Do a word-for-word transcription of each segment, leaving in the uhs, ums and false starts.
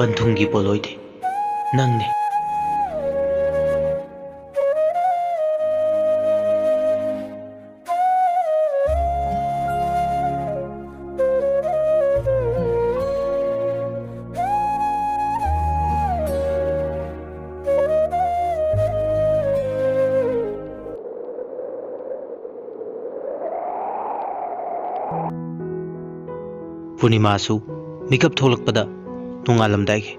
ꯄꯟꯊꯨꯡꯒꯤ ꯄꯣꯠꯂꯣꯏꯗꯤ ꯅꯪꯅꯤ꯫ ꯄꯨꯔꯅꯤꯃꯥꯁꯨ ꯃꯤꯀꯞ ꯊꯣꯛꯂꯛꯄꯗ ꯅꯣꯡꯉꯥꯜꯂꯝꯗꯥꯏꯒꯤ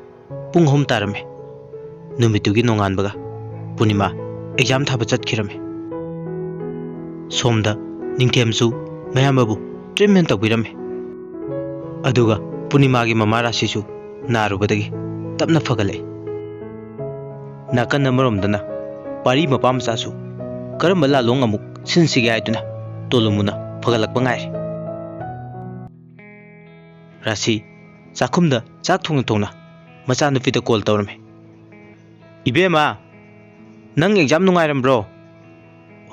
ꯄꯨꯡ ꯑꯍꯨꯝ ꯇꯥꯔꯝꯃꯤ꯫ ꯅꯨꯃꯤꯠꯇꯨꯒꯤ ꯅꯣꯡꯉꯥꯟꯕꯒ ꯄꯨꯔꯅꯤꯃꯥ ꯑꯦꯛꯖꯥꯝ ꯊꯥꯕ ꯆꯠꯈꯤꯔꯝꯃꯤ꯫ ꯁꯣꯝꯗ ꯅꯤꯡꯊꯦꯝꯁꯨ ꯃꯌꯥꯝꯕꯕꯨ ꯇ꯭ꯔꯤꯠꯃꯦꯟ ꯇꯧꯕꯤꯔꯝꯃꯤ꯫ ꯑꯗꯨꯒ ꯄꯨꯔꯅꯤꯃꯥꯒꯤ ꯃꯃꯥ ꯔꯥꯁꯤꯁꯨ ꯅꯥꯔꯨꯕꯗꯒꯤ ꯇꯞꯅ ꯐꯒꯠꯂꯛꯏ꯫ ꯅꯥꯀꯟ ꯑꯃꯔꯣꯝꯗꯅ ꯄꯥꯔꯤ ꯃꯄꯥ ꯃꯆꯥꯁꯨ ꯀꯔꯝꯕ ꯂꯥꯜꯂꯣꯡ ꯑꯃꯨꯛ ꯁꯤꯟꯁꯤꯒꯦ ꯍꯥꯏꯗꯨꯅ ꯇꯣꯂꯨꯃꯨꯅ ꯐꯒꯠꯂꯛꯄ ꯉꯥꯏꯔꯤ꯫ ꯔꯥꯁꯤ ꯆꯥꯛꯈꯨꯝꯗ ꯆꯥꯛ ꯊꯣꯡꯅ ꯊꯣꯡꯅ ꯃꯆꯥꯅꯨꯄꯤꯗ ꯀꯣꯜ ꯇꯧꯔꯝꯃꯤ꯫ "ꯏꯕꯦꯝꯃ, ꯅꯪ ꯑꯦꯛꯖꯥꯝ ꯅꯨꯡꯉꯥꯏꯔꯝꯕ꯭ꯔꯣ?"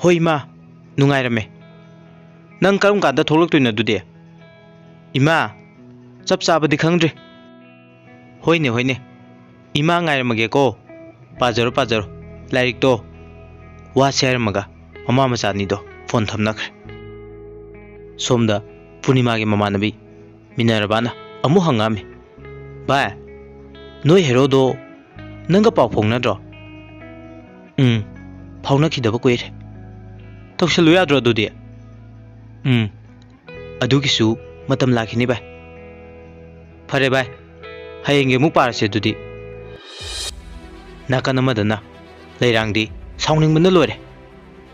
"ꯍꯣꯏ ꯏꯃꯥ, ꯅꯨꯡꯉꯥꯏꯔꯝꯃꯦ꯫ ꯅꯪ ꯀꯔꯝ ꯀꯥꯟꯗ ꯊꯣꯛꯂꯛꯇꯣꯏꯅꯣ ꯑꯗꯨꯗꯤ?" "ꯏꯃꯥ, ꯆꯞ ꯆꯥꯕꯗꯤ ꯈꯪꯗ꯭ꯔꯤ꯫" "ꯍꯣꯏꯅꯦ, ꯍꯣꯏꯅꯦ, ꯏꯃꯥ ꯉꯥꯏꯔꯝꯃꯒꯦꯀꯣ꯫ ꯄꯥꯖꯔꯣ, ꯄꯥꯖꯔꯣ ꯂꯥꯏꯔꯤꯛꯇꯣ꯫" ꯋꯥꯁꯦ ꯍꯥꯏꯔꯝꯃꯒ ꯃꯃꯥ ꯃꯆꯥ ꯑꯅꯤꯗꯣ ꯐꯣꯟ ꯊꯝꯅꯈ꯭ꯔꯦ꯫ ꯁꯣꯝꯗ ꯄꯨꯔꯅꯤꯃꯥꯒꯤ ꯃꯃꯥꯟꯅꯕꯤ ꯃꯤꯅꯔꯕꯥꯅ ꯑꯃꯨꯛ ꯍꯪꯉꯛꯑꯝꯃꯤ, "ꯚꯥꯏ, ꯅꯣꯏ ꯍꯦꯔꯣꯗꯣ ꯅꯪꯒ ꯄꯥꯎ ꯐꯥꯎꯅꯗ꯭ꯔꯣ?" "ꯎꯝ, ꯐꯥꯎꯅꯈꯤꯗꯕ ꯀꯨꯏꯔꯦ꯫" "ꯇꯧꯁꯜꯂꯨ ꯌꯥꯗ꯭ꯔꯣ ꯑꯗꯨꯗꯤ?" "ꯎꯝ, ꯑꯗꯨꯒꯤꯁꯨ ꯃꯇꯝ ꯂꯥꯛꯈꯤꯅꯤ ꯚꯥꯏ꯫" "ꯐꯔꯦ ꯚꯥꯏ, ꯍꯌꯦꯡꯒꯤ ꯑꯃꯨꯛ ꯄꯥꯔꯁꯦ ꯑꯗꯨꯗꯤ꯫" ꯅꯥꯀꯟ ꯑꯃꯗꯅ ꯂꯩꯔꯥꯡꯗꯤ ꯁꯥꯎꯅꯤꯡꯕꯅ ꯂꯣꯏꯔꯦ꯫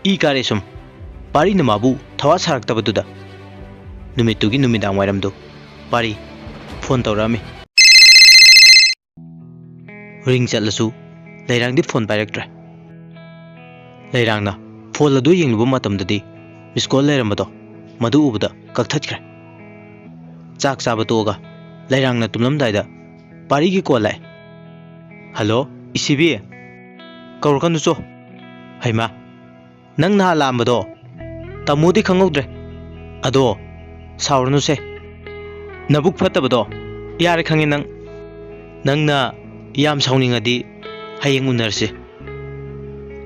ꯏ ꯀꯥꯔꯦ ꯁꯨꯝ꯫ ꯄꯥꯔꯤꯅ ꯃꯥꯕꯨ ꯊꯋꯥ ꯁꯥꯔꯛꯇꯕꯗꯨꯗ꯫ ꯅꯨꯃꯤꯠꯇꯨꯒꯤ ꯅꯨꯃꯤꯗꯥꯡ ꯋꯥꯏꯔꯝꯗꯨ ꯄꯥꯔꯤ ꯐꯣꯟ ꯇꯧꯔꯛꯑꯝꯃꯤ꯫ ꯔꯤꯡ ꯆꯠꯂꯁꯨ ꯂꯩꯔꯥꯡꯗꯤ ꯐꯣꯟ ꯄꯥꯏꯔꯛꯇ꯭ꯔꯦ꯫ ꯂꯩꯔꯥꯡꯅ ꯐꯣꯟ ꯑꯗꯨ ꯌꯦꯡꯂꯨꯕ ꯃꯇꯝꯗꯗꯤ ꯃꯤꯁ ꯀꯣꯜ ꯂꯩꯔꯝꯕꯗꯣ ꯃꯗꯨ ꯎꯕꯗ ꯀꯛꯊꯠꯈ꯭ꯔꯦ꯫ ꯆꯥꯛ ꯆꯥꯕ ꯇꯣꯛꯑꯒ ꯂꯩꯔꯥꯡꯅ ꯇꯨꯝꯂꯝꯗꯥꯏꯗ ꯄꯥꯔꯤꯒꯤ ꯀꯣꯜ ꯂꯥꯛꯑꯦ꯫ "ꯍꯜꯂꯣ, ꯏꯁꯤꯕꯤ꯫ ꯀꯧꯔꯛꯀꯅꯨ ꯆꯣ꯫" "ꯍꯩꯃꯥ, ꯅꯪ ꯅꯍꯥꯟ ꯂꯥꯛꯑꯝꯕꯗꯣ ꯇꯥꯃꯣꯗꯤ ꯈꯪꯍꯧꯗ꯭ꯔꯦ꯫ ꯑꯗꯣ ꯁꯥꯎꯔꯅꯨꯁꯦ꯫ ꯅꯕꯨꯛ ꯐꯠꯇꯕꯗꯣ ꯌꯥꯔꯦ ꯈꯪꯉꯦ ꯅꯪ꯫ ꯅꯪꯅ ꯌꯥꯝ ꯁꯥꯎꯅꯤꯡꯉꯗꯤ ꯍꯌꯦꯡ ꯎꯅꯔꯁꯤ꯫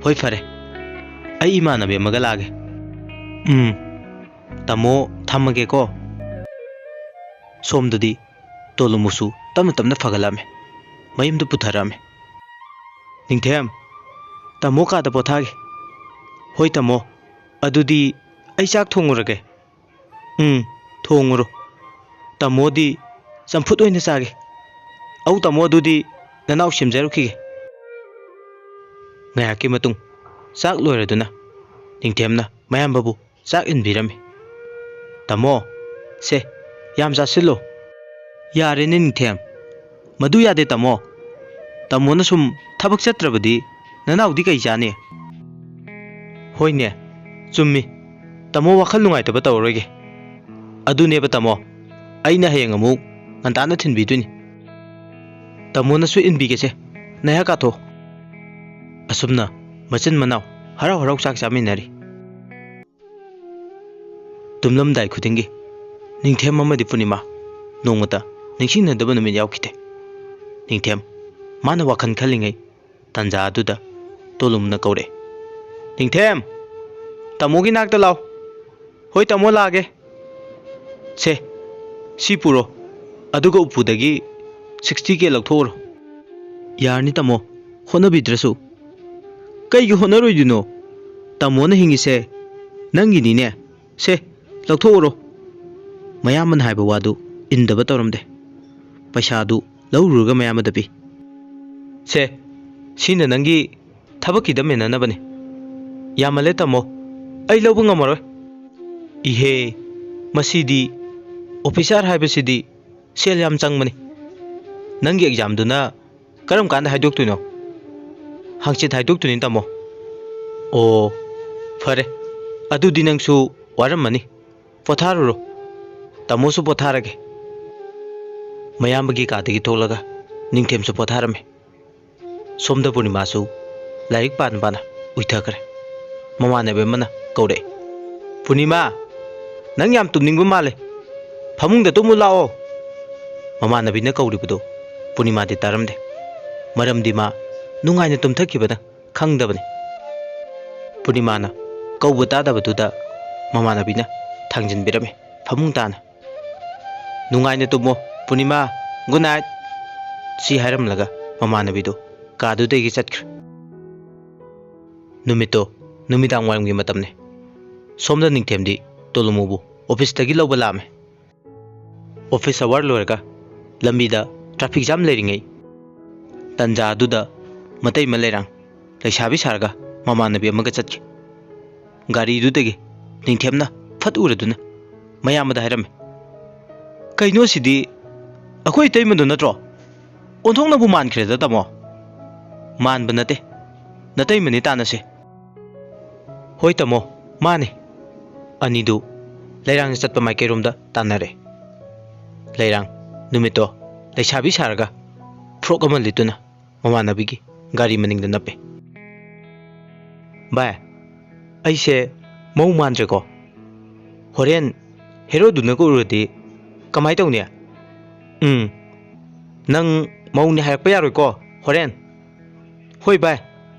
ꯍꯣꯏ, ꯐꯔꯦ꯫ ꯑꯩ ꯏꯃꯥꯟꯅꯕꯤ ꯑꯃꯒ ꯂꯥꯛꯑꯒꯦ꯫ ꯎꯝ, ꯇꯥꯃꯣ, ꯊꯝꯃꯒꯦꯀꯣ꯫ ꯁꯣꯝꯗꯗꯤ ꯇꯣꯂꯨꯃꯨꯁꯨ ꯇꯞꯅ ꯇꯞꯅ ꯐꯒꯠꯂꯛꯑꯝꯃꯦ꯫ ꯃꯌꯨꯝꯗ ꯄꯨꯊꯔꯛꯑꯝꯃꯦ꯫ "ꯅꯤꯡꯊꯦꯝ, ꯇꯥꯃꯣ ꯀꯥꯗ ꯄꯣꯊꯥꯒꯦ꯫" "ꯍꯣꯏ ꯇꯥꯃꯣ, ꯑꯗꯨꯗꯤ ꯑꯩ ꯆꯥꯛ ꯊꯣꯡꯉꯨꯔꯒꯦ꯫" "ꯎꯝ, ꯊꯣꯡꯉꯨꯔꯣ꯫ ꯇꯥꯃꯣꯗꯤ ꯆꯝꯐꯨꯠ ꯑꯣꯏꯅ ꯆꯥꯒꯦ꯫ ꯑꯧ ꯇꯥꯃꯣ, ꯑꯗꯨꯗꯤ ꯅꯅꯥꯎ ꯁꯦꯝꯖꯔꯨꯈꯤꯒꯦ꯫" ꯉꯥꯏꯍꯥꯛꯀꯤ ꯃꯇꯨꯡ ꯆꯥꯛ ꯂꯣꯏꯔꯗꯨꯅ ꯅꯤꯡꯊꯦꯝꯅ ꯃꯌꯥꯝꯕꯕꯨ ꯆꯥꯛ ꯏꯟꯕꯤꯔꯝꯃꯤ꯫ "ꯇꯥꯃꯣ, ꯁꯦ, ꯌꯥꯝ ꯆꯥꯁꯤꯜꯂꯣ꯫" "ꯌꯥꯔꯦꯅꯦ ꯅꯤꯡꯊꯦꯝ, ꯃꯗꯨ ꯌꯥꯗꯦ ꯇꯥꯃꯣ꯫ ꯇꯥꯃꯣꯅ ꯁꯨꯝ ꯊꯕꯛ ꯆꯠꯇ꯭ꯔꯕꯗꯤ ꯅꯅꯥꯎꯗꯤ ꯀꯩ ꯆꯥꯅꯤ?" "ꯍꯣꯏꯅꯦ, ꯆꯨꯝꯃꯤ꯫ ꯇꯥꯃꯣ ꯋꯥꯈꯜ ꯅꯨꯡꯉꯥꯏꯇꯕ ꯇꯧꯔꯔꯣꯏꯒꯦ꯫ ꯑꯗꯨꯅꯦꯕ ꯇꯥꯃꯣ, ꯑꯩꯅ ꯍꯌꯦꯡ ꯑꯃꯨꯛ ꯉꯟꯇꯥꯅ ꯊꯤꯟꯕꯤꯗꯣꯏꯅꯤ꯫ ꯇꯥꯃꯣꯅꯁꯨ ꯏꯟꯕꯤꯒꯦꯁꯦ, ꯅꯌꯥ ꯀꯥꯊꯣꯛ꯫" ꯑꯁꯨꯝꯅ ꯃꯆꯤꯟ ꯃꯅꯥꯎ ꯍꯔꯥꯎ ꯍꯔꯥꯎ ꯆꯥꯛ ꯆꯥꯃꯤꯟꯅꯔꯤ꯫ ꯇꯨꯝꯂꯝꯗꯥꯏ ꯈꯨꯗꯤꯡꯒꯤ ꯅꯤꯡꯊꯦꯝ ꯑꯃꯗꯤ ꯄꯨꯔꯅꯤꯃꯥ ꯅꯣꯡꯃꯇ ꯅꯤꯡꯁꯤꯡꯅꯗꯕ ꯅꯨꯃꯤꯠ ꯌꯥꯎꯈꯤꯗꯦ꯫ ꯅꯤꯡꯊꯦꯝ, ꯃꯥꯅ ꯋꯥꯈꯜ ꯈꯜꯂꯤꯉꯩ ꯇꯥꯟꯖꯥ ꯑꯗꯨꯗ ꯇꯣꯂꯨꯝꯅ ꯀꯧꯔꯛꯑꯦ꯫ "ꯅꯤꯡꯊꯦꯝ, ꯇꯥꯃꯣꯒꯤ ꯅꯥꯛꯇ ꯂꯥꯎ꯫" "ꯍꯣꯏ ꯇꯥꯃꯣ, ꯂꯥꯛꯑꯒꯦ꯫" "ꯁꯦ, ꯁꯤ ꯄꯨꯔꯣ, ꯑꯗꯨꯒ ꯎꯄꯨꯗꯒꯤ ꯁꯤꯛꯁꯇꯤ ꯀꯦ ꯂꯧꯊꯣꯛꯎꯔꯣ꯫" "ꯌꯥꯔꯅꯤ ꯇꯥꯃꯣ, ꯍꯣꯠꯅꯕꯤꯗ꯭ꯔꯁꯨ꯫" "ꯀꯩꯒꯤ ꯍꯣꯠꯅꯔꯣꯏꯗꯣꯏꯅꯣ? ꯇꯥꯃꯣꯅ ꯍꯤꯡꯉꯤꯁꯦ ꯅꯪꯒꯤꯅꯤꯅꯦ꯫ ꯁꯦ, ꯂꯧꯊꯣꯛꯎꯔꯣ꯫" ꯃꯌꯥꯝꯕꯅ ꯍꯥꯏꯕ ꯋꯥꯗꯨ ꯏꯟꯗꯕ ꯇꯧꯔꯝꯗꯦ꯫ ꯄꯩꯁꯥꯗꯨ ꯂꯧꯔꯨꯔꯒ ꯃꯌꯥꯝꯕꯗ ꯄꯤ꯫ "ꯁꯦ, ꯁꯤꯅ ꯅꯪꯒꯤ ꯊꯕꯛꯀꯤꯗ ꯃꯦꯟꯅꯅꯕꯅꯤ꯫" "ꯌꯥꯝꯃꯜꯂꯦ ꯇꯥꯃꯣ, ꯑꯩ ꯂꯧꯕ ꯉꯝꯃꯔꯣꯏ꯫" "ꯏꯍꯦ, ꯃꯁꯤꯗꯤ, ꯑꯣꯐꯤꯁꯥꯔ ꯍꯥꯏꯕꯁꯤꯗꯤ ꯁꯦꯜ ꯌꯥꯝ ꯆꯪꯕꯅꯤ꯫ ꯅꯪꯒꯤ ꯑꯦꯛꯖꯥꯝꯗꯨꯅ ꯀꯔꯝ ꯀꯥꯟꯗ ꯍꯥꯏꯗꯣꯛꯇꯣꯏꯅꯣ?" "ꯍꯪꯆꯤꯠ ꯍꯥꯏꯗꯣꯛꯇꯣꯏꯅꯤ ꯇꯥꯃꯣ꯫" "ꯑꯣ, ꯐꯔꯦ, ꯑꯗꯨꯗꯤ ꯅꯪꯁꯨ ꯋꯥꯔꯝꯃꯅꯤ, ꯄꯣꯊꯥꯔꯨꯔꯣ꯫ ꯇꯥꯃꯣꯁꯨ ꯄꯣꯊꯥꯔꯒꯦ꯫" ꯃꯌꯥꯝꯕꯒꯤ ꯀꯥꯗꯒꯤ ꯊꯣꯛꯂꯒ ꯅꯤꯡꯊꯦꯝꯁꯨ ꯄꯣꯊꯥꯔꯝꯃꯤ꯫ ꯁꯣꯝꯗ ꯄꯨꯔꯅꯤꯃꯥꯁꯨ ꯂꯥꯏꯔꯤꯛ ꯄꯥꯅ ꯄꯥꯅ ꯎꯏꯊꯈ꯭ꯔꯦ꯫ ꯃꯃꯥꯟꯅꯕꯤ ꯑꯃꯅ ꯀꯧꯔꯛꯑꯦ, "ꯄꯨꯔꯅꯤꯃꯥ, ꯅꯪ ꯌꯥꯝ ꯇꯨꯝꯅꯤꯡꯕ ꯃꯥꯜꯂꯦ, ꯐꯃꯨꯡꯗ ꯇꯨꯝꯃꯨ ꯂꯥꯛꯑꯣ꯫" ꯃꯃꯥꯟꯅꯕꯤꯅ ꯀꯧꯔꯤꯕꯗꯨ ꯄꯨꯔꯅꯤꯃꯥꯗꯤ ꯇꯥꯔꯝꯗꯦ꯫ ꯃꯔꯝꯗꯤ ꯃꯥ ꯅꯨꯡꯉꯥꯏꯅ ꯇꯨꯝꯊꯈꯤꯕꯅ ꯈꯪꯗꯕꯅꯤ꯫ ꯄꯨꯔꯅꯤꯃꯥꯅ ꯀꯧꯕ ꯇꯥꯗꯕꯗꯨꯗ ꯃꯃꯥꯟꯅꯕꯤꯅ ꯊꯥꯡꯖꯤꯟꯕꯤꯔꯝꯃꯤ ꯐꯃꯨꯡ ꯇꯥꯅ꯫ "ꯅꯨꯡꯉꯥꯏꯅ ꯇꯨꯝꯃꯣ ꯄꯨꯔꯅꯤꯃꯥ, good night" ꯁꯤ ꯍꯥꯏꯔꯝꯂꯒ ꯃꯃꯥꯟꯅꯕꯤꯗꯨ ꯀꯥꯗꯨꯗꯒꯤ ꯆꯠꯈ꯭ꯔꯦ꯫ ꯅꯨꯃꯤꯠꯇꯣ ꯅꯨꯃꯤꯗꯥꯡ ꯋꯥꯏꯔꯝꯒꯤ ꯃꯇꯝꯅꯤ꯫ ꯁꯣꯝꯗ ꯅꯤꯡꯊꯦꯝꯗꯤ ꯇꯣꯂꯨꯃꯨꯕꯨ ꯑꯣꯐꯤꯁꯇꯒꯤ ꯂꯧꯕ ꯂꯥꯛꯑꯝꯃꯦ꯫ ꯑꯣꯐꯤꯁ ꯑꯋꯥꯔ ꯂꯣꯏꯔꯒ ꯂꯝꯕꯤꯗ ꯇ꯭ꯔꯥꯐꯤꯛ ꯖꯥꯝ ꯂꯩꯔꯤꯉꯩ ꯇꯟꯖꯥ ꯑꯗꯨꯗ ꯃꯇꯩꯃ ꯂꯩꯔꯥꯡ ꯂꯩꯁꯥꯕꯤ ꯁꯥꯔꯒ ꯃꯃꯥꯟꯅꯕꯤ ꯑꯃꯒ ꯆꯠꯈꯤ꯫ ꯒꯥꯔꯤꯗꯨꯗꯒꯤ ꯅꯤꯡꯊꯦꯝꯅ ꯐꯠ ꯎꯔꯗꯨꯅ ꯃꯌꯥꯝꯕꯗ ꯍꯥꯏꯔꯝꯃꯤ, "ꯀꯩꯅꯣ ꯁꯤꯗꯤ? ꯑꯩꯈꯣꯏ ꯏꯇꯩꯃꯗꯣ ꯅꯠꯇ꯭ꯔꯣ? ꯑꯣꯟꯊꯣꯛꯅꯕꯨ ꯃꯥꯟꯈ꯭ꯔꯦꯗ, ꯇꯥꯃꯣ!" "ꯃꯥꯟꯕ ꯅꯠꯇꯦ, ꯅꯇꯩꯃꯅꯤ ꯇꯥꯟꯅꯁꯦ꯫" "ꯍꯣꯏ ꯇꯥꯃꯣ, ꯃꯥꯅꯦ꯫" ꯑꯅꯤꯗꯨ ꯂꯩꯔꯥꯡꯅ ꯆꯠꯄ ꯃꯥꯏꯀꯩꯔꯣꯝꯗ ꯇꯥꯟꯅꯔꯦ꯫ ꯂꯩꯔꯥꯡ ꯅꯨꯃꯤꯠꯇꯣ ꯂꯩꯁꯥꯕꯤ ꯁꯥꯔꯒ ꯐ꯭ꯔꯣꯛ ꯑꯃ ꯂꯤꯠꯇꯨꯅ ꯃꯃꯥꯟꯅꯕꯤꯒꯤ ꯒꯥꯔꯤ ꯃꯅꯤꯡꯗ ꯅꯞꯄꯦ꯫ "ꯚꯥꯏ, ꯑꯩꯁꯦ ꯃꯧ ꯃꯥꯟꯗ꯭ꯔꯦꯀꯣ? ꯍꯣꯔꯦꯟ ꯍꯦꯔꯣꯗꯨꯅꯒ ꯎꯔꯗꯤ ꯀꯃꯥꯏ ꯇꯧꯅꯤ?" "ꯎꯝ, ꯅꯪ ꯃꯧꯅꯤ ꯍꯥꯏꯔꯛꯄ ꯌꯥꯔꯣꯏꯀꯣ ꯍꯣꯔꯦꯟ?" "ꯍꯣꯏ ꯚꯥꯏ,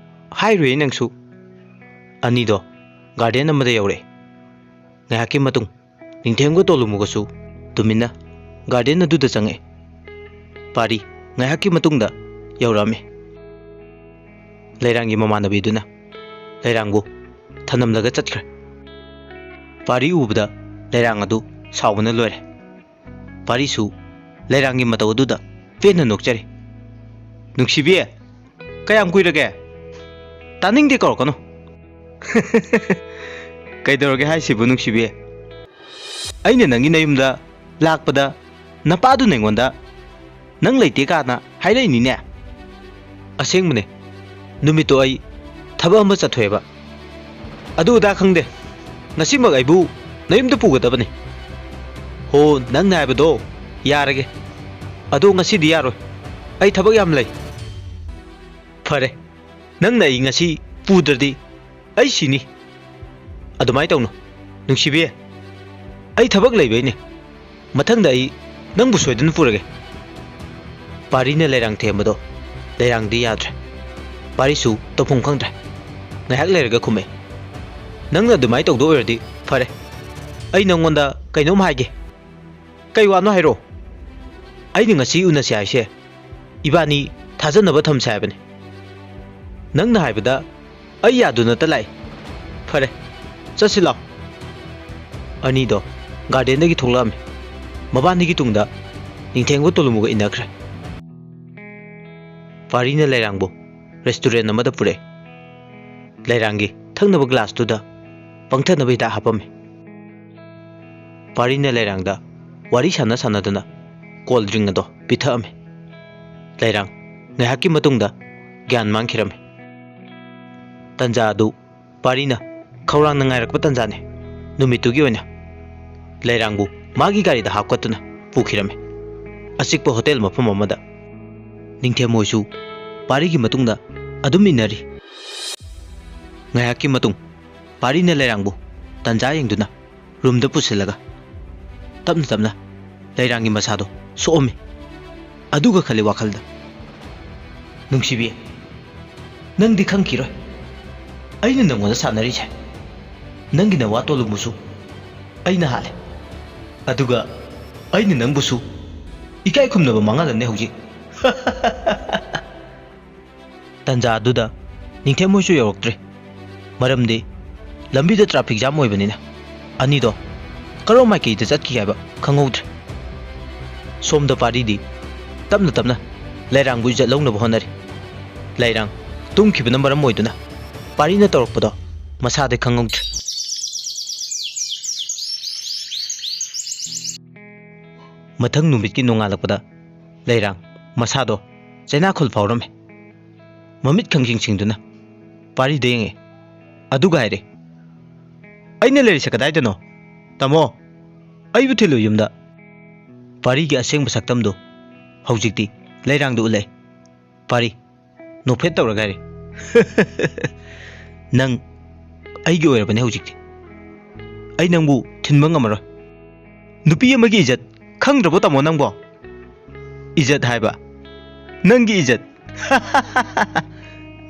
ꯍꯥꯏꯔꯣꯏꯌꯦ ꯅꯪꯁꯨ꯫" ꯑꯅꯤꯗꯣ ꯒꯥꯔꯗꯦꯟ ꯑꯃꯗ ꯌꯧꯔꯛꯑꯦ꯫ ꯉꯥꯏꯍꯥꯛꯀꯤ ꯃꯇꯨꯡ ꯅꯤꯡꯊꯦꯝꯒ ꯇꯣꯂꯨꯃꯨꯒꯁꯨ ꯇꯨꯃꯤꯟꯅ ꯒꯥꯔꯗꯦꯟ ꯑꯗꯨꯗ ꯆꯪꯉꯛꯑꯦ꯫ ꯄꯥꯔꯤ ꯉꯥꯏꯍꯥꯛꯀꯤ ꯃꯇꯨꯡꯗ ꯌꯧꯔꯛꯑꯝꯃꯤ꯫ ꯂꯩꯔꯥꯡꯒꯤ ꯃꯃꯥꯟꯅꯕꯤꯗꯨꯅ ꯂꯩꯔꯥꯡꯕꯨ ꯊꯅꯝꯂꯒ ꯆꯠꯈ꯭ꯔꯦ꯫ ꯄꯥꯔꯤ ꯎꯕꯗ ꯂꯩꯔꯥꯡ ꯑꯗꯨ ꯁꯥꯎꯕꯅ ꯂꯣꯏꯔꯦ꯫ ꯄꯥꯔꯤꯁꯨ ꯂꯩꯔꯥꯡꯒꯤ ꯃꯇꯧ ꯑꯗꯨꯗ ꯄꯦꯟꯅ ꯅꯣꯛꯆꯔꯤ꯫ "ꯅꯨꯡꯁꯤꯕꯤ, ꯀꯌꯥꯝ ꯀꯨꯏꯔꯒꯦ? ꯇꯥꯅꯤꯡꯗꯦ, ꯀꯧꯔꯛꯀꯅꯨ꯫" "ꯀꯩꯗꯧꯔꯒꯦ ꯍꯥꯏꯁꯤꯕꯨ, ꯅꯨꯡꯁꯤꯕꯤ? ꯑꯩꯅ ꯅꯪꯒꯤ ꯅꯌꯨꯝꯗ ꯂꯥꯛꯄꯗ ꯅꯄꯥꯗꯨꯅ ꯑꯩꯉꯣꯟꯗ ꯅꯪ ꯂꯩꯇꯦ ꯀꯥꯅ ꯍꯥꯏꯔꯛꯏꯅꯤꯅꯦ꯫" "ꯑꯁꯦꯡꯕꯅꯦ, ꯅꯨꯃꯤꯠꯇꯣ ꯑꯩ ꯊꯕꯛ ꯑꯃ ꯆꯠꯊꯣꯛꯑꯦꯕ꯫ ꯑꯗꯨ ꯑꯗꯥ ꯈꯪꯗꯦ, ꯉꯁꯤꯃꯛ ꯑꯩꯕꯨ ꯅꯌꯨꯝꯗ ꯄꯨꯒꯗꯕꯅꯤ꯫" "ꯍꯣ, ꯅꯪꯅ ꯍꯥꯏꯕꯗꯣ ꯌꯥꯔꯒꯦ꯫ ꯑꯗꯣ ꯉꯁꯤꯗꯤ ꯌꯥꯔꯣꯏ, ꯑꯩ ꯊꯕꯛ ꯌꯥꯝ ꯂꯩ꯫" "ꯐꯔꯦ, ꯅꯪꯅ ꯑꯩ ꯉꯁꯤ ꯄꯨꯗ꯭ꯔꯗꯤ ꯑꯩ ꯁꯤꯅꯤ꯫" "ꯑꯗꯨꯃꯥꯏꯅ ꯇꯧꯅꯨ, ꯅꯨꯡꯁꯤꯕꯤ꯫ ꯑꯩ ꯊꯕꯛ ꯂꯩꯕꯩꯅꯦ꯫ ꯃꯊꯪꯗ ꯑꯩ ꯅꯪꯕꯨ ꯁꯣꯏꯗꯅ ꯄꯨꯔꯒꯦ꯫" ꯄꯥꯔꯤꯅ ꯂꯩꯔꯥꯡ ꯊꯦꯝꯕꯗꯣ ꯂꯩꯔꯥꯡꯗꯤ ꯌꯥꯗ꯭ꯔꯦ꯫ ꯄꯥꯔꯤꯁꯨ ꯇꯧꯐꯝ ꯈꯪꯗ꯭ꯔꯦ꯫ ꯉꯥꯏꯍꯥꯛ ꯂꯩꯔꯒ ꯈꯨꯝꯃꯦ, "ꯅꯪꯅ ꯑꯗꯨꯃꯥꯏꯅ ꯇꯧꯗꯣ ꯑꯣꯏꯔꯗꯤ ꯐꯔꯦ꯫ ꯑꯩ ꯅꯪꯉꯣꯟꯗ ꯀꯩꯅꯣꯝ ꯍꯥꯏꯒꯦ꯫" "ꯀꯩ ꯋꯥꯅꯣ ꯍꯥꯏꯔꯣ꯫" "ꯑꯩꯅ ꯉꯁꯤ ꯎꯅꯁꯦ ꯍꯥꯏꯁꯦ ꯏꯕꯥꯅꯤ ꯊꯥꯖꯅꯕ ꯊꯝꯁꯦ ꯍꯥꯏꯕꯅꯦ꯫ ꯅꯪꯅ ꯍꯥꯏꯕꯗ ꯑꯩ ꯌꯥꯗꯨꯅꯇ ꯂꯥꯛꯏ꯫ ꯐꯔꯦ, ꯆꯠꯁꯤ ꯂꯥꯎ꯫" ꯑꯅꯤꯗꯣ ꯒꯥꯔꯗꯦꯟꯗꯒꯤ ꯊꯣꯛꯂꯛꯑꯝꯃꯤ꯫ ꯃꯕꯥꯅꯤꯒꯤ ꯇꯨꯡꯗ ꯅꯤꯡꯊꯦꯝꯒ ꯇꯣꯂꯨꯃꯨꯒ ꯏꯟꯅꯈ꯭ꯔꯦ꯫ ꯄꯥꯔꯤꯅ ꯂꯩꯔꯥꯡꯕꯨ ꯔꯦꯁꯇꯨꯔꯦꯟ ꯑꯃꯗ ꯄꯨꯔꯛꯑꯦ꯫ ꯂꯩꯔꯥꯡꯒꯤ ꯊꯛꯅꯕ ꯒ꯭ꯂꯥꯁꯇꯨꯗ ꯄꯪꯊꯅꯕ ꯍꯤꯗꯥꯛ ꯍꯥꯞꯄꯝꯃꯤ꯫ ꯄꯥꯔꯤꯅ ꯂꯩꯔꯥꯡꯗ ꯋꯥꯔꯤ ꯁꯥꯟꯅ ꯁꯥꯟꯅꯗꯨꯅ ꯀꯣꯜ ꯗ꯭ꯔꯤꯡ ꯑꯗꯣ ꯄꯤꯊꯛꯑꯝꯃꯤ꯫ ꯂꯩꯔꯥꯡ ꯉꯥꯏꯍꯥꯛꯀꯤ ꯃꯇꯨꯡꯗ ꯒ꯭ꯌꯥꯟ ꯃꯥꯡꯈꯤꯔꯝꯃꯤ꯫ ꯇꯟꯖꯥ ꯑꯗꯨ ꯄꯥꯔꯤꯅ ꯈꯧꯔꯥꯡꯅ ꯉꯥꯏꯔꯛꯄ ꯇꯟꯖꯥꯅꯤ꯫ ꯅꯨꯃꯤꯠꯇꯨꯒꯤ ꯑꯣꯏꯅ ꯂꯩꯔꯥꯡꯕꯨ ꯃꯥꯒꯤ ꯒꯥꯔꯤꯗ ꯍꯥꯞꯀꯠꯇꯨꯅ ꯄꯨꯈꯤꯔꯝꯃꯤ꯫ ꯑꯆꯤꯛꯄ ꯍꯣꯇꯦꯜ ꯃꯐꯝ ꯑꯃꯗ ꯅꯤꯡꯊꯦꯝ ꯃꯣꯏꯁꯨ ꯄꯥꯔꯤꯒꯤ ꯃꯇꯨꯡꯗ ꯑꯗꯨꯝ ꯏꯟꯅꯔꯤ꯫ ꯉꯥꯏꯍꯥꯛꯀꯤ ꯃꯇꯨꯡ ꯄꯥꯔꯤꯅ ꯂꯩꯔꯥꯡꯕꯨ ꯇꯟꯖꯥ ꯌꯦꯡꯗꯨꯅ ꯔꯨꯝꯗ ꯄꯨꯁꯤꯜꯂꯒ ꯇꯞꯅ ꯇꯞꯅ ꯂꯩꯔꯥꯡꯒꯤ ꯃꯁꯥꯗꯣ ꯁꯣꯛꯑꯝꯃꯤ꯫ ꯑꯗꯨꯒ ꯈꯜꯂꯤ ꯋꯥꯈꯜꯗ, "ꯅꯨꯡꯁꯤꯕꯤ, ꯅꯪꯗꯤ ꯈꯪꯈꯤꯔꯣꯏ꯫ ꯑꯩꯅ ꯅꯪꯉꯣꯟꯗ ꯁꯥꯟꯅꯔꯤꯁꯦ ꯅꯪꯒꯤ ꯅꯋꯥ ꯇꯣꯂꯨꯃꯨꯁꯨ ꯑꯩꯅ ꯍꯥꯠꯂꯦ꯫ ꯑꯗꯨꯒ ꯑꯩꯅ ꯅꯪꯕꯨꯁꯨ ꯏꯀꯥꯏ ꯈꯨꯝꯅꯕ ꯃꯥꯡꯍꯜꯂꯅꯤ ꯍꯧꯖꯤꯛ꯫" ꯇꯟꯖꯥ ꯑꯗꯨꯗ ꯅꯤꯡꯊꯦꯝ ꯍꯣꯏꯁꯨ ꯌꯧꯔꯛꯇ꯭ꯔꯦ꯫ ꯃꯔꯝꯗꯤ ꯂꯝꯕꯤꯗ ꯇ꯭ꯔꯥꯐꯤꯛ ꯖꯥꯝ ꯑꯣꯏꯕꯅꯤꯅ ꯑꯅꯤꯗꯣ ꯀꯔꯣꯝ ꯃꯥꯏꯀꯩꯗ ꯆꯠꯈꯤ ꯍꯥꯏꯕ ꯈꯪꯍꯧꯗ꯭ꯔꯦ꯫ ꯁꯣꯝꯗ ꯄꯥꯔꯤꯗꯤ ꯇꯞꯅ ꯇꯞꯅ ꯂꯩꯔꯥꯡꯕꯨ ꯏꯖꯠ ꯂꯧꯅꯕ ꯍꯣꯠꯅꯔꯤ꯫ ꯂꯩꯔꯥꯡ ꯇꯨꯝꯈꯤꯕꯅ ꯃꯔꯝ ꯑꯣꯏꯗꯨꯅ ꯄꯥꯔꯤꯅ ꯇꯧꯔꯛꯄꯗꯣ ꯃꯁꯥꯗꯤ ꯈꯪꯍꯧꯗ꯭ꯔꯦ꯫ ꯃꯊꯪ ꯅꯨꯃꯤꯠꯀꯤ ꯅꯣꯡꯉꯥꯜꯂꯛꯄꯗ ꯂꯩꯔꯥꯡ ꯃꯁꯥꯗꯣ ꯆꯩꯅꯥꯈꯨꯜ ꯐꯥꯎꯔꯝꯃꯦ꯫ ꯃꯃꯤꯠ ꯈꯪꯁꯤꯡ ꯁꯤꯡꯗꯨꯅ ꯄꯥꯔꯤꯗ ꯌꯦꯡꯉꯛꯑꯦ꯫ ꯑꯗꯨꯒ ꯍꯥꯏꯔꯦ, "ꯑꯩꯅ ꯂꯩꯔꯤꯁꯦ ꯀꯗꯥꯏꯗꯅꯣ? ꯇꯥꯃꯣ, ꯑꯩꯕꯨ ꯊꯤꯜꯂꯨ ꯌꯨꯝꯗ꯫" ꯄꯥꯔꯤꯒꯤ ꯑꯁꯦꯡꯕ ꯁꯛꯇꯝꯗꯨ ꯍꯧꯖꯤꯛꯇꯤ ꯂꯩꯔꯥꯡꯗ ꯎꯠꯂꯛꯑꯦ꯫ ꯄꯥꯔꯤ ꯅꯣꯛꯐꯦꯠ ꯇꯧꯔꯒ ꯍꯥꯏꯔꯦ, "ꯅꯪ ꯑꯩꯒꯤ ꯑꯣꯏꯔꯕꯅꯦ ꯍꯧꯖꯤꯛꯇꯤ꯫ ꯑꯩ ꯅꯪꯕꯨ ꯊꯤꯟꯕ ꯉꯝꯃꯔꯣꯏ꯫" "ꯅꯨꯄꯤ ꯑꯃꯒꯤ ꯏꯖꯠ ꯈꯪꯗ꯭ꯔꯕꯣ ꯇꯥꯃꯣ ꯅꯪꯕꯣ? ꯏꯖꯠ ꯍꯥꯏꯕ ꯅꯪꯒꯤ ꯏꯖꯠ꯫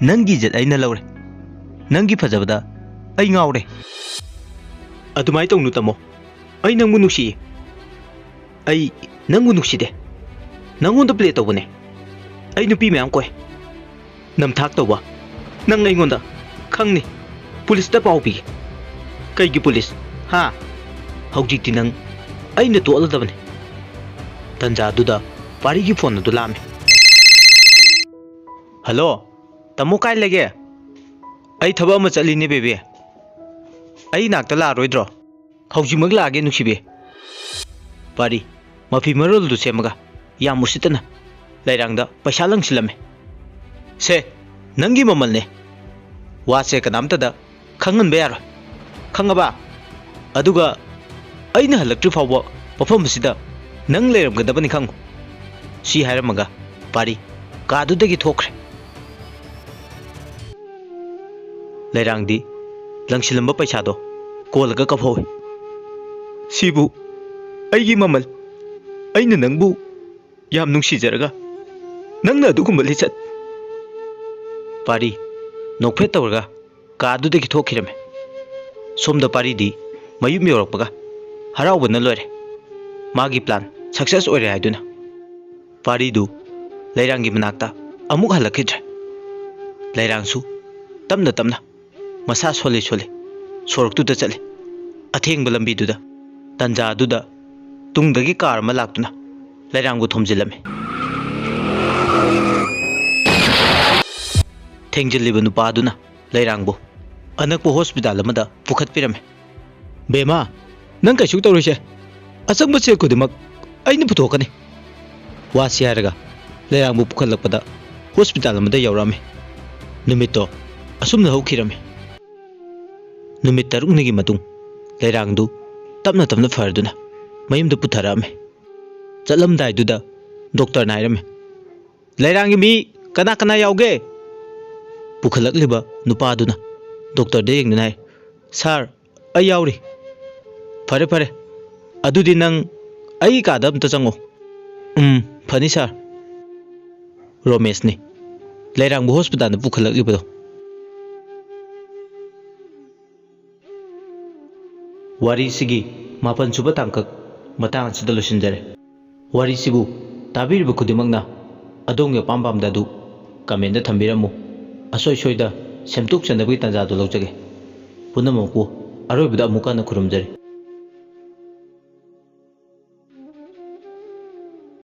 ꯅꯪꯒꯤ ꯏꯖꯠ ꯑꯩꯅ ꯂꯧꯔꯦ꯫ ꯅꯪꯒꯤ ꯐꯖꯕꯗ ꯑꯩ ꯉꯥꯎꯔꯦ꯫ ꯑꯗꯨꯃꯥꯏꯅ ꯇꯧꯅꯨ, ꯇꯥꯃꯣ꯫ ꯑꯩ ꯅꯪꯕꯨ ꯅꯨꯡꯁꯤꯌꯦ꯫ ꯑꯩ ꯅꯪꯕꯨ ꯅꯨꯡꯁꯤꯗꯦ꯫ ꯅꯪꯉꯣꯟꯗ ꯄ꯭ꯂꯦ ꯇꯧꯕꯅꯦ꯫ ꯑꯩ ꯅꯨꯄꯤ ꯃꯌꯥꯝ ꯀꯣꯏ꯫ ꯅꯝꯊꯥꯛ ꯇꯧꯕ꯫ ꯅꯪ ꯑꯩꯉꯣꯟꯗ ꯈꯪꯅꯤ꯫ ꯄꯨꯂꯤꯁꯇ ꯄꯥꯎ ꯄꯤꯒꯦ꯫ ꯀꯩꯒꯤ ꯄꯨꯂꯤꯁ? ꯍꯥ? ꯍꯧꯖꯤꯛꯇꯤ ꯅꯪ ꯑꯩꯅ ꯇꯣꯛꯂꯗꯕꯅꯤ꯫ ꯇꯟꯖꯥꯗꯨꯗ ꯄꯥꯔꯤꯒꯤ ꯐꯣꯟ ꯑꯗꯨ ꯂꯥꯛꯑꯝꯃꯤ꯫ "ꯍꯜꯂꯣ, ꯇꯥꯃꯣ ꯀꯥꯏ ꯂꯩꯒꯦ?" "ꯑꯩ ꯊꯕꯛ ꯑꯃ ꯆꯠꯂꯤꯅꯦ, ꯕꯦꯕꯤ꯫ ꯑꯩ ꯅꯥꯛꯇ ꯂꯥꯛꯑꯔꯣꯏꯗ꯭ꯔꯣ?" "ꯍꯧꯖꯤꯛꯃꯛ ꯂꯥꯛꯑꯒꯦ, ꯅꯨꯡꯁꯤꯕꯤ꯫" ꯄꯥꯔꯤ ꯃꯐꯤ ꯃꯔꯣꯜꯗꯨ ꯁꯦꯝꯃꯒ ꯌꯥꯝ ꯎꯁꯤꯠꯇꯅ ꯂꯩꯔꯥꯡꯗ ꯄꯩꯁꯥ ꯂꯪꯁꯤꯜꯂꯝꯃꯤ꯫ "ꯁꯦ, ꯅꯪꯒꯤ ꯃꯃꯜꯅꯦ꯫ ꯋꯥꯁꯦ ꯀꯅꯥꯝꯇꯗ ꯈꯪꯍꯟꯕ ꯌꯥꯔꯣꯏ꯫ ꯈꯪꯉꯕ? ꯑꯗꯨꯒ ꯑꯩꯅ ꯍꯜꯂꯛꯇ꯭ꯔꯤ ꯐꯥꯎꯕ ꯃꯐꯝ ꯑꯁꯤꯗ ꯅꯪ ꯂꯩꯔꯝꯒꯗꯕꯅꯤ, ꯈꯪꯉꯨ꯫" ꯁꯤ ꯍꯥꯏꯔꯝꯃꯒ ꯄꯥꯔꯤ ꯀꯥꯗꯨꯗꯒꯤ ꯊꯣꯛꯈ꯭ꯔꯦ꯫ ꯂꯩꯔꯥꯡꯗꯤ ꯂꯪꯁꯤꯜꯂꯝꯕ ꯄꯩꯁꯥꯗꯣ ꯀꯣꯜꯂꯒ ꯀꯞꯍꯧꯏ꯫ "ꯁꯤꯕꯨ ꯑꯩꯒꯤ ꯃꯃꯜ, ꯑꯩꯅ ꯅꯪꯕꯨ ꯌꯥꯝ ꯅꯨꯡꯁꯤꯖꯔꯒ ꯅꯪꯅ ꯑꯗꯨꯒꯨꯝꯕ ꯂꯤꯆꯠ꯫" ꯄꯥꯔꯤ ꯅꯣꯛꯐꯦꯠ ꯇꯧꯔꯒ ꯀꯥꯗꯨꯗꯒꯤ ꯊꯣꯛꯈꯤꯔꯝꯃꯤ꯫ ꯁꯣꯝꯗ ꯄꯥꯔꯤꯗꯤ ꯃꯌꯨꯝ ꯌꯧꯔꯛꯄꯒ ꯍꯔꯥꯎꯕꯅ ꯂꯣꯏꯔꯦ꯫ ꯃꯥꯒꯤ ꯄ꯭ꯂꯥꯟ ꯁꯛꯁꯦꯁ ꯑꯣꯏꯔꯦ ꯍꯥꯏꯗꯨꯅ꯫ ꯄꯥꯔꯤꯗꯨ ꯂꯩꯔꯥꯡꯒꯤ ꯃꯅꯥꯛꯇ ꯑꯃꯨꯛ ꯍꯜꯂꯛꯈꯤꯗ꯭ꯔꯦ꯫ ꯂꯩꯔꯥꯡꯁꯨ ꯇꯞꯅ ꯇꯞꯅ ꯃꯁꯥ ꯁꯣꯜꯂꯤ ꯁꯣꯜꯂꯤ ꯁꯣꯔꯣꯛꯇꯨꯗ ꯆꯠꯂꯤ꯫ ꯑꯊꯦꯡꯕ ꯂꯝꯕꯤꯗꯨꯗ ꯇꯟꯖꯥꯗꯨꯗ ꯇꯨꯡꯗꯒꯤ ꯀꯥꯔ ꯑꯃ ꯂꯥꯛꯇꯨꯅ ꯂꯩꯔꯥꯡꯕꯨ ꯊꯣꯝꯖꯤꯜꯂꯝꯃꯤ꯫ ꯊꯦꯡꯖꯤꯜꯂꯤꯕ ꯅꯨꯄꯥꯗꯨꯅ ꯂꯩꯔꯥꯡꯕꯨ ꯑꯅꯛꯄ ꯍꯣꯁꯄꯤꯇꯥꯜ ꯑꯃꯗ ꯄꯨꯈꯠꯄꯤꯔꯝꯃꯤ꯫ "ꯕꯦꯃꯥ, ꯅꯪ ꯀꯩꯁꯨ ꯇꯧꯔꯣꯏꯁꯦ꯫ ꯑꯆꯪꯕ ꯁꯦꯜ ꯈꯨꯗꯤꯡꯃꯛ ꯑꯩꯅ ꯄꯨꯊꯣꯛꯀꯅꯤ꯫" ꯋꯥꯁꯤ ꯍꯥꯏꯔꯒ ꯂꯩꯔꯥꯡꯕꯨ ꯄꯨꯈꯠꯂꯛꯄꯗ ꯍꯣꯁꯄꯤꯇꯥꯜ ꯑꯃꯗ ꯌꯧꯔꯛꯑꯝꯃꯤ꯫ ꯅꯨꯃꯤꯠꯇꯣ ꯑꯁꯨꯝꯅ ꯍꯧꯈꯤꯔꯝꯃꯤ꯫ ꯅꯨꯃꯤꯠ ꯇꯔꯨꯛꯅꯤꯒꯤ ꯃꯇꯨꯡ ꯂꯩꯔꯥꯡꯗꯨ ꯇꯞꯅ ꯇꯞꯅ ꯐꯔꯗꯨꯅ ꯃꯌꯨꯝꯗ ꯄꯨꯊꯔꯛꯑꯝꯃꯤ꯫ ꯆꯠꯂꯝꯗꯥꯏꯗꯨꯗ ꯗꯣꯛꯇꯔꯅ ꯍꯥꯏꯔꯝꯃꯤ, "ꯂꯩꯔꯥꯡꯒꯤ ꯃꯤ ꯀꯅꯥ ꯀꯅꯥ ꯌꯥꯎꯒꯦ?" ꯄꯨꯈꯠꯂꯛꯂꯤꯕ ꯅꯨꯄꯥꯗꯨꯅ ꯗꯣꯛꯇꯔꯗ ꯌꯦꯡꯗꯨꯅ ꯍꯥꯏ, "ꯁꯥꯔ, ꯑꯩ ꯌꯥꯎꯔꯤ꯫" "ꯐꯔꯦ, ꯐꯔꯦ꯫ ꯑꯗꯨꯗꯤ ꯅꯪ ꯑꯩꯒꯤ ꯀꯥꯗ ꯑꯝꯇ ꯆꯪꯉꯣ꯫" "ꯎꯝ, ꯐꯅꯤ, ꯁꯥꯔ꯫" ꯔꯣꯃꯦꯁꯅꯤ꯫ ꯂꯩꯔꯥꯡꯕ ꯍꯣꯁꯄꯤꯇꯥꯜꯗ ꯄꯨꯈꯠꯂꯛꯂꯤꯕꯗꯣ꯫ ꯋꯥꯔꯤꯁꯤꯒꯤ ꯃꯥꯄꯟ ꯁꯨꯕ ꯇꯥꯡꯀꯛ ꯃꯇꯥꯡ ꯑꯁꯤꯗ ꯂꯣꯏꯁꯤꯟꯖꯔꯦ꯫ ꯋꯥꯔꯤꯁꯤꯕꯨ ꯇꯥꯕꯤꯔꯤꯕ ꯈꯨꯗꯤꯡꯃꯛꯅ ꯑꯗꯣꯝꯒꯤ ꯑꯄꯥꯝ ꯄꯥꯝꯗ ꯑꯗꯨ ꯀꯃꯦꯟꯗ ꯊꯝꯕꯤꯔꯝꯃꯨ꯫ ꯑꯁꯣꯏ ꯁꯣꯏꯗ ꯁꯦꯝꯗꯣꯛ ꯁꯦꯡꯗꯕꯒꯤ ꯇꯥꯟꯖꯥꯗꯨ ꯂꯧꯖꯒꯦ꯫ ꯄꯨꯝꯅꯃꯛꯄꯨ ꯑꯔꯣꯏꯕꯗ ꯑꯃꯨꯛ ꯍꯟꯅ ꯈꯨꯔꯨꯝꯖꯔꯤ꯫